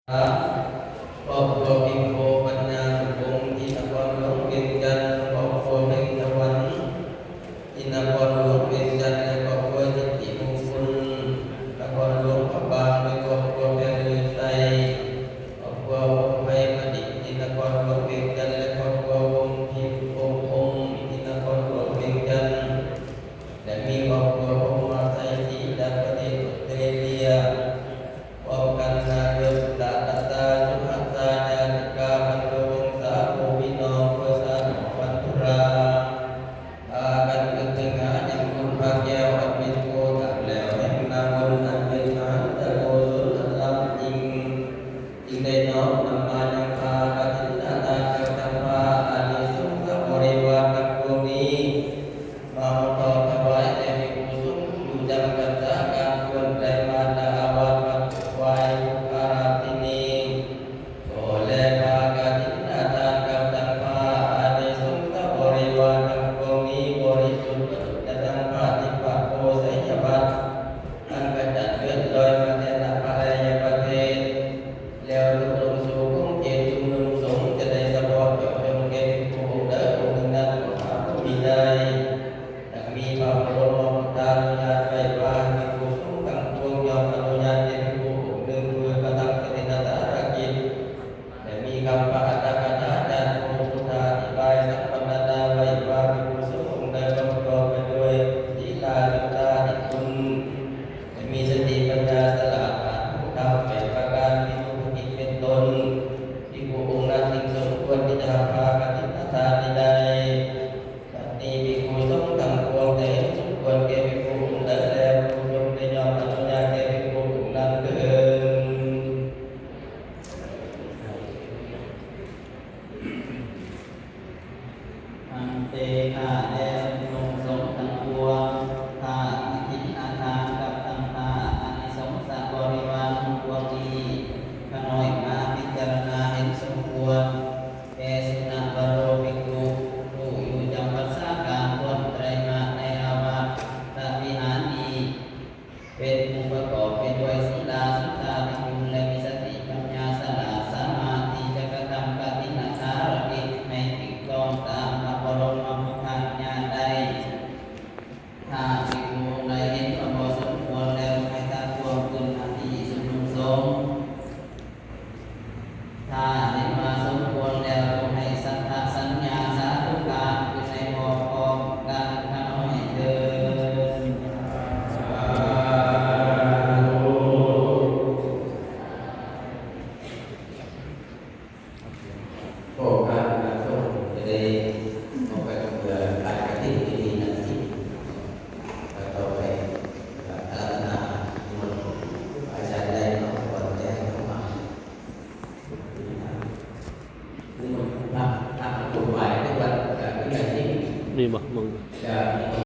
ຄອບຄົວພິມໂພ ປັນຍາສຸວົງ ທີ່ນະຄອນຫຼວງວຽງຈັນ, ຄອບຄົວເພັງສະຫວັນ ທີ່ນະຄອນຫຼວງວຽງຈັນ ແລະ ຄອບຄົວສິດທິມຸງຄຸນ ນະຄອນຫຼວງພະບາງ ແລະ ຄອບຄົວແພງລືໄຊ, ຄອບຄົວວົງໄພມະດິດ ທີ່ນະຄອນຫຼວງວຽງຈັນ ແລະ ຄອບຄົວວົງພິມວົງອົງ ທີ່ນະຄອນຫຼວງວຽງຈັນ ແລະ ມີຄອບຄົວພົມມະໄຊສີ ຈາກປະເທດອົດສະເຕຣເລຍ. ພ້ອມກັນນາຍົກ ສາລະຕາ ສຸຮັດສາ ຍາຕິກາ ບັນດາວົງສາ ໝູ່ພີ່ນ້ອງ ເພື່ອຊາດຂອງບັນທຸລາ ພາກັນນຶກເຖິງຫາຍັງຄຸນພະແກ້ວ ອັນເປັນໂກດຳແຫຼວແຫ່ງນາບຸນ ອັນເປັນມະຫັນຕະໂກສົນອັນລ້ຳຍິ່ງ, ຈຶ່ງໄດ້ນ້ອມນຳມາຍັງຜ້າກະຖິນນະທານກັບທັງຜ້າອານິສົງສະບໍລິວານທັງປວງນີ້ ມາຮອດຖວາຍແດ່ພິກຂຸສົງຜູ້ຢູ່ຈຳພັນສາການ ຄວນໄຕມາດາອາວາດວັດໄຫວ້ ບຸກຄະລາທິນີ ຂໍແລພາກະຖິນນະທານກັບທັງຜ້າອານິສົງສະບໍລິວານທັງປວງນີ້ ບໍລິສຸດປະເສີດກວ່າທັງຜ້າທິບປະໂພໄຊຍະບັດ ອັນກະຈັດເລື່ອນລອຍມາແຕ່ນະພະໄລຍະປະເທດ ແລ້ວຫຼຸດລົງສູ່ຂົງເຂດຊຸມນຸມສົງ ຈະໄດ້ສະເພາະເຈາະຈົງແກ່ພິກຂຸອົງໃດອົງໜຶ່ງນັ້ນກໍຫາບໍ່ມີໄດ້. ດັ່ງມີພະບໍລົມມະພຸດທານຸຍາດໄວ້ວ່າ ພິກຂຸສົງທັງປວງຍ່ອມອະນຸຍາດແກ່ພິກຂຸອົງໜຶ່ງ ເພື່ອກະທຳກະຖິນນະພາລະກິດ ແລະ ມີຄຳປາຖະກະຖາຈາກພະພຸດທາທິບາຍສັງວັນນະນາໄວ້ວ່າ ພິກຂຸສົງອົງໃດປະກອບໄປດ້ວຍສີລາ ເມດຕາ ນິຄຸນ ແລະ ມີສະຕິປັນຍາສະຫຼາດ ອານຮູ້ທຳແປດປະການ ທີ່ບໍ່ຜິດເປັນຕົ້ນ, ພິກຂຸອົງນັ້ນຈຶ່ງສົມຄວນທີ່ຈະຮັບຜ້າກະຖິນນະທານນີ້ໄດ້. ບັດນີ້ພິກຂຸສົງທັງປວງໄດ້ເຫັນສົມຄວນແກ່ພິກຂຸອົງໃດແລ້ວ ຈົ່ງໄດ້ຍອມອະນຸຍາດແກ່ພິກຂຸອົງນັ້ນເທີ້ນ. ອັນເຕ ຂ້າແດ່ຊຸມນຸມສົງທັງປວງ ຜ້າກະຖິນນະທານກັບທັງຜ້າອານິສົງສະບໍລິວານທັງປວງນີ້ ຂ້ານ້ອຍມາພິຈາລະນາເຫັນສົມຄວນ ແກ່ສຸນະວະໂຣພິກຂຸຜູ້ຢູ່ຈຳວັດສາການ ຄວນໄຕມາດໃນອາວາສະວິຫານນີ້ ເປັນຜູ້ປະກອບໄປດ້ວຍສີລາ ສຸດຕາພິກຸນ ແລະ ມີສະຕິປັນຍາສະຫຼາດ ສາມາດທີ່ຈະກະທຳກະຖິນນະພາລະກິດໃຫ້ຖືກຕ້ອງຕາມພະບໍລົມມະພຸດທານຸຍາດໄດ້. ຖ້າພິກຂຸໃດເຫັນວ່າບໍ່ສົມຄວນແລ້ວ ໃຫ້ຕັກທ້ວງຂຶ້ນມາທີ່ຊຸມນຸມສົງ. ຖ້າເຫັນວ່າສົມຄວນແລ້ວ ຈົ່ງໃຫ້ສັນທະສັນຍາສາທຸການ ຄືໃນຮອບພ້ອມກັນຂ້ານ້ອຍເທີ້ນ. ໂຄງການນຳສົງຈະໄດ້ອອກໄປເພື່ອການກະຖິນທີ່ມີໜ້າທີ່ ແລ້ວຕໍ່ໄປອາລາທະນານິມົນອາຈານໄດ້ເນາະ ກ່ອນຈະໃຫ້ເຂົ້າມາ. ມີບໍ່? ເບິ່ງ